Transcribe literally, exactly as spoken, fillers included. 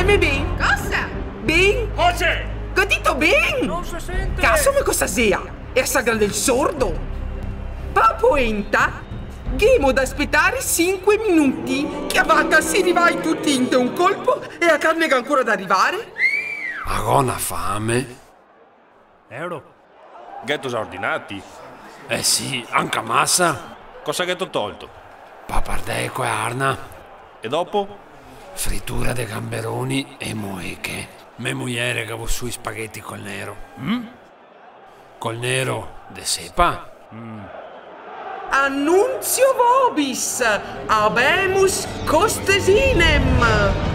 Be ben. Cosa? Ben. Cosa? Go dito ben! No se sente! Caso, ma cosa xea? Xe a sagra del sordo? Pa poenta, ghemo da spetare sinque minuti, che a vaca se rivae tuti inte un colpo e a carne ga ancora da rivare. A go na fame. Euro? Gheto za ordinati? Eh sì, anca masa. Cosa gheto tolto? Papardei co arna. E dopo? Fritura de gamberoni e moeche. Me muiere ga vosù i spagheti col nero. Mm? Col nero de sepa. Annunzio vobis, habemus costesinem.